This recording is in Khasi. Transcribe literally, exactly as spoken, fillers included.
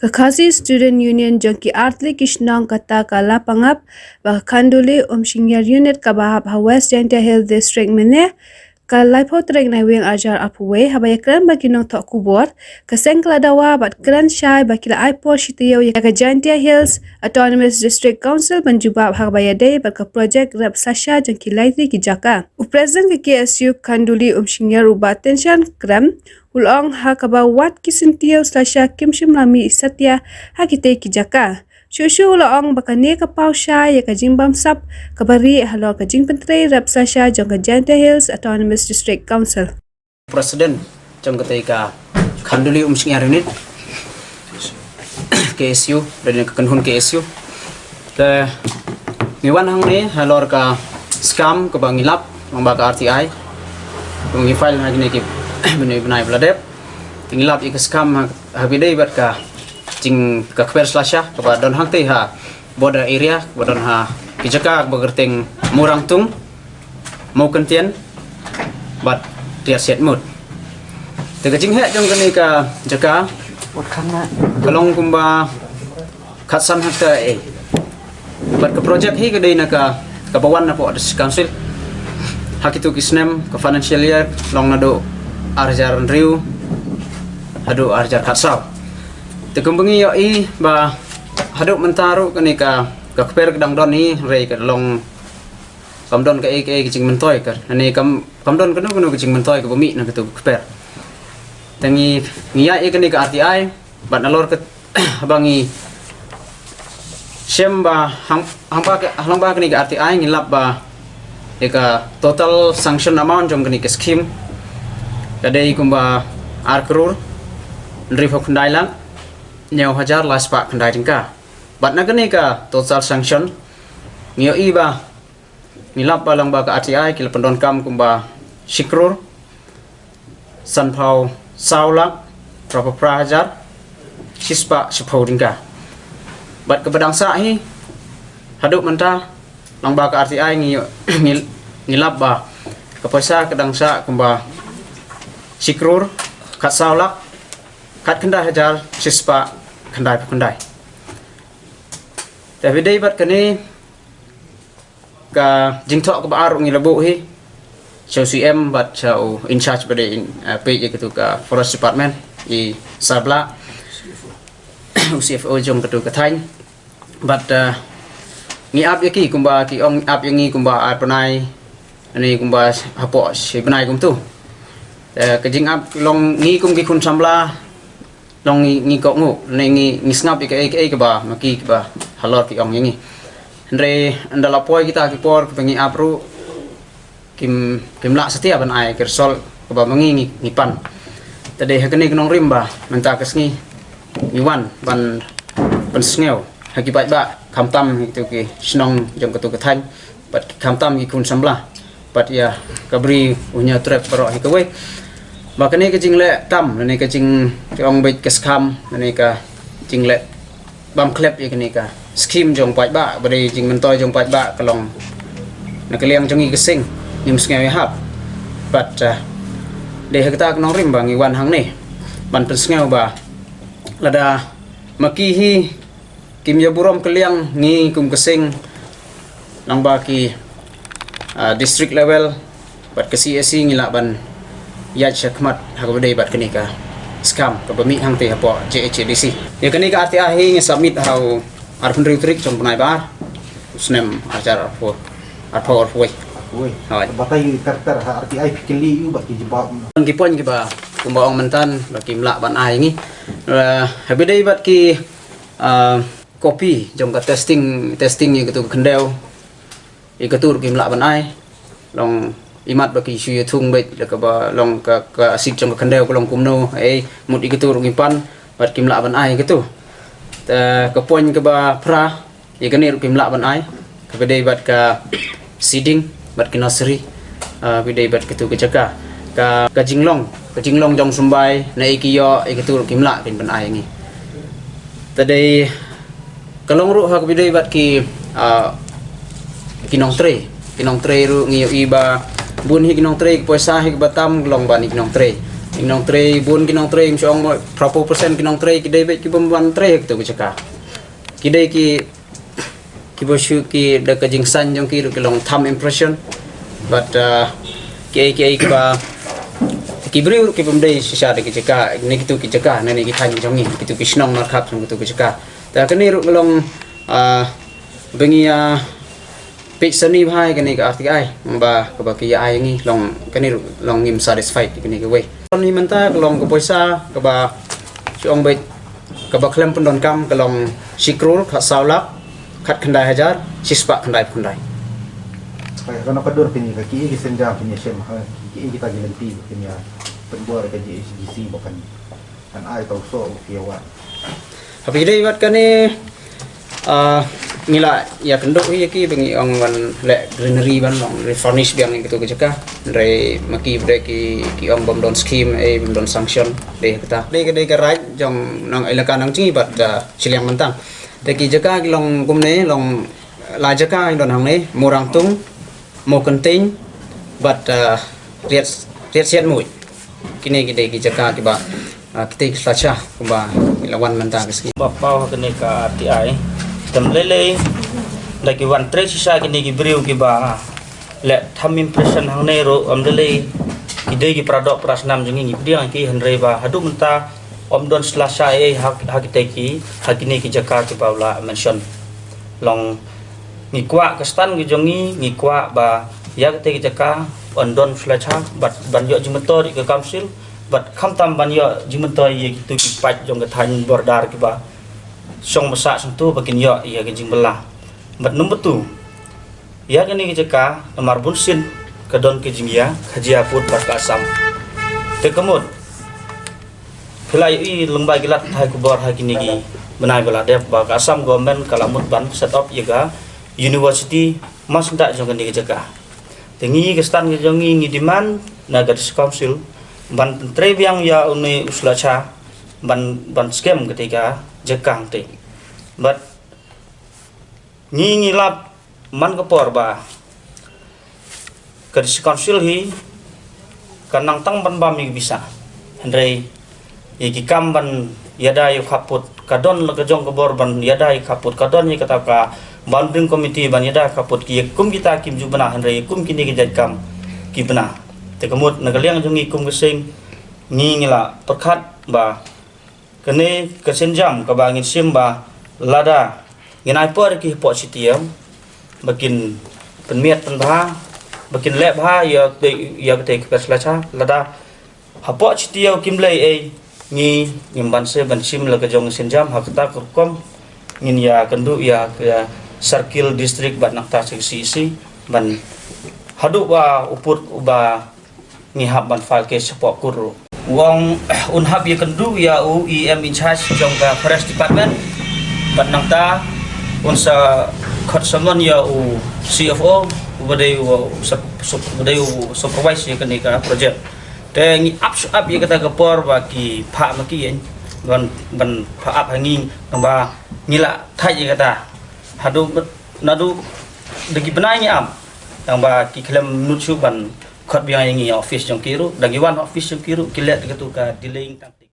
Ka Khasi Student Union jong ki artylli ki shnong kata ka la pangap ba ka Khanduli Umsyngiar Unit kaba hap ha West Jaintia Hills District mynne ka laiphew tarik Naiwieng arhajar arphew wei, haba ïakren bad ki nongthoh khubor, ka seng ka la dawa bad kren shai ba ki la ai por shi taïew ïa ka Jaintia Hills Autonomous District Council ban jubab ha kaba ïadei bad ka projek rep slasha jong ki lai tylli ki jaka. U President ka K S U Khanduli Umsyngiar u Bah Tynshan Krem u la ong ha kaba wat ki syntiew slasha kim shym la mih satia ha kitei ki jaka. Shuh shuh u la ong ba kane ka paw shai ïa ka jingbamsap kaba rieh halor ka jingpyntrei rep slasha jong ka Jaintia Hills Autonomous District Council. President jong katei ka Khanduli Umsyngiar Unit, K S U, President ka kynhun K S U. Te ngi wan hangne halor ka skam kaba ngi lap lyngba ka R T I. Kaba ngi file ha kine ki bnai bnai ba la dep. Ngi lap ïa ka skam ha, ha kaba ïadei bad ka jing ka kper slasha kaba don hangtei ha border area, kaba don ha ki jaka kaba kyrteng Murangtung, Mawkyntien bad Tiar Siatmut. Te ka jingheh jong kane ka jaka ka long kumba khatsan hektar eh. Bad ka projek hi ka dei na ka, kaba wan napoh District Council ha kitu ki snem, ka financial year long naduh arhajar hynriew haduh arhajar khatsaw. Te kumba ngi ïohi ba haduh mynta ruh kane ka, ka kper ka dang don hi, hynrei ka long kam don kaei kaei ka jingmyntoi ka, ne kam, kam don kano kano ka jingmyntoi kaba mih na katu ka kper. Te ngi, ngi ïaid ïa kane ka R T I bad nalor ka ba ngi shem ba hang, hangba ka, lyngba kane ka R T I ngi lap ba ïa ka total sanction amount jong kane ka scheme ka dei kumba ar klur hynriewphew khyndai lak hynñiew hajar lai spah khyndai tyngka. Bad na kane ka total sanction ngi ïohi ba ngi lap ba lyngba ka R T I ki la pyndonkam kumba shi klur sanphew saw lak phra phew phra hajar shi spah shiphew tyngka. Bad kaba dang sah hi haduh mynta lyngba ka R T I ngi, ngi, ngi lap ba ka pisa ka dang sah kumba shi klur khatsaw lak khatkhyndai hajar shi spah khyndai phew khyndai. Te ba ïadei bad kane ka jingthoh kaba ar ruh ngi la buh hi sha u C M bad sha u in charge ba dei in, eh, peit ïa katu ka Forest Department, i Sir Blah, u C F O jong katu ka thaiñ. Bad, eh, ngi ap ïa ki kumba ki ong ap ïa ngi kumba ar bnai, ne kumba hapoh shi bnai kumtu. Eh, ka jingap long ngi kum ki khun samla long ngi, ngi kohnguh, ne ngi, ngi sngap ïa kaei kaei kaba ma ki kaba halor ki ong ïa ngi. Hynrei ynda la poi kita ki por kaba ngi ap ruh kim, kim lah satia ban ai ka result kaba ma ngi ngi, ngi pan. Te dei ha kane ka nongrim ba mynta ka sngi ngi wan ban pynsngew ha ki paidbah, khamtam ha kitu ki shnong jong katu ka thaiñ bad khamtam ki khun samla bad ïa ka bri u Hynñiewtrep baroh hi kawei. Ba kane ka jingleh kam, lane ka jing, ka ong beit ka skam, lane ka jingleh bam khlep ïa kane ka skim jong paidbah, ba dei jingmyntoi jong paidbah ka long na ka liang jong ngi ka seng, ngim sngew ïahap. Bad, eh, dei ha kata ka nongrim ba ngi wan hangne ban pynsngew ba lada ma ki hi kim ïa burom kylliang, ngi kum ka seng lyngba ki, ah, district level bad ka C A C ngi lah ban ïaid shakhmat ha kaba dei bad kane ka skam kaba mih hangtei hapoh J H A D C. Ïa kane ka R T I hi ngi submit ha u arphew hynriew tarik jong u bnai ba ar u snem arhajar arphew, arphew arphew wei. Wei. Hooid. Batai ter ter ha R T I phi kylli ïa u bad ki jubab. Ki point kiba kumba ong mynta ba kim lah ban ai ngi. Eh, ha kaba dei bad ki, ah, copy jong ka testing, testing ïa katu ka khyndew, ïa katu ruh kim lah ban ai. Long imat ba ki shu ïa thung beit da kaba long ka, ka acid jong ka khyndew ka long kumno, eh, mut ïa katu ruh kim pan bad kim lah ban ai ïa katu. Te ka point kaba phra, ïa kane ruh kim lah ban ai, kaba dei bad ka seeding bad ka nursery, ah, ba dei bad katu ka jaka. Ka, ka jinglong, ka jinglong jong symbai, na ei ki ïoh, ïa katu ruh kim lah kin ban ai ngi. Te dei ka long ruh ha kaba dei bad ki, ah, ki nongtrei. Ki nongtrei ruh ngi ïohi ba bun hi ki nongtrei, ka poisa hi kaba tam ka long ban ïa ki nongtrei. Ki nongtrei, bun ki nongtrei, ngim shong mo, phraphew percent ki nongtrei ki dei beit ki bym wan trei ha kitu ki jaka. Ki dei ki, ki ba shu ki da ka jingsan jong ki ruh ki long thumb impression. But uh, ki ei ki ei ki ba, ki briew ruh ki bym dei shisha da ki jaka, ne kitu ki jaka, ne ne ki thaiñ jong ngi, kitu ki shnong markhap jong kitu ki jaka. Ta kane ruh ka long uh, ba ngi uh, peit sani bha ïa kane ka R T I, ba kaba ki ïa ai ngi long kane ruh long ngim satisfied ïa kane kawei. Ni mynta ka long ka poisa kaba shu ong beit kaba khlem pyndonkam ka long shi krur khat saw lak khat khyndai hajar shi spah khyndai phew khyndai. Hai, ka na ka dur pini ka ki ki senja pini shem ha ki ki kita ki lenti pini ya pynbor ka J H D C ba kan kan ai tau so ki ya wan. Haba ïadei bad kane, ah, ngi la ïa kynduh ïa ki ba ngi ong ban leh greenery ban long refurnish biang ïa kitu ki jaka. Hynrei ma ki ba dei ki, ki ong bym don scheme, eh, bym don sanction. Dei kata. Dei ka dei ka right jong nang elaka nang jngi bad, ah, shiliang Myntang. Te ki jaka ki long kumne, long la jaka ki don hangne, Murangtung, Mawkyntein bad, ah, Riat, Riat Siat Muid. Kine ki dei ki jaka kiba, ah, kita ki slasha kiba la wan mynta ka sngi. Ba paw ha kane ka R T I. Te ym lei lei da ki wan trei shisha kine ki briew kiba leh thumb impression hangne ruh ym lei lei ki dei ki para doh para snam jong ngi, ngi pdiang ki, hynrei ba haduh mynta ym don slasha ei ha, ha kita ki, ha kine ki jaka kiba la mention. Long ngi kwah ka stand ki jong ngi, ngi kwah ba ïa kata ki jaka yn don slasha bad ban ïoh jingmyntoi ïa ka council bad khamtam ban ïoh jingmyntoi ïa kitu ki paid jong ka thaiñ border kiba shong ba sah shong tu ba kin ïoh ïa ka jingbylla. Bad number two, ïa kane ka jaka namar bun sien ka don ka jingïa ka jia pud bad ka Assam. Te ka mut phi la ïohi lyngba ki lad thai khubor ha kine ki bnai ba la dep ba ka Assam government ka la mut ban set up ïa ka university ma sngewthuh jong kane ka jaka. Te ngi ka stand ka jong ngi ngi demand na ka district council ban pyntrei biang ïa une u slasha ban, ban skhem kata ka jaka hangte. Bad ngi ngi lap man ka por ba ka district council hi ka nang tang ban bam ïa ka pisa. Hynrei ïa ki kam ban ïada ïa ka pud ka don la ka jong ka bor ban ïada ïa ka pud ka don ïa kata ka boundary committee ban ïada ka pud ki kum kita kim ju bna hynrei kum kine ki jait kam ki bna. Te ka mut na ka liang jong ngi kum ka seng ngi ngi la pyrkhat ba kane ka sienjam kaba ngin shim ba lada ngin ai por ki hapoh shi taïew ba kin pynmiat pynbha ba kin leh bha ïa, ïa kata ka pes la cha lada hapoh shi taïew kim leh ei ngi ngim ban se ban shim la ka jong sienjam ha kata ka rukom ngin ïa kynduh ïa ka circle district bad nangta C C ban haduh ba u pud uba ngi hap ban file case shapoh kur ruh. U ong un hap ïa kynduh ïa u E M in charge jong ka forest department bad nangta un sa khot summon ïa u C F O uba dei u sup-, sup-, uba dei u supervise ïa kane ka project. Te ngi ap shu ap ïa kata ka por ba ki phah ma ki ïa ban, ban phah ap ha ngi nangba ngi la thait ïa kata. Haduh naduh da ki bnai ngi ap nangba ki khlem nud shuh ban khot biang ïa ngi office jong ki ruh, da ngi wan office jong ki ruh ki leh katu ka delaying tang.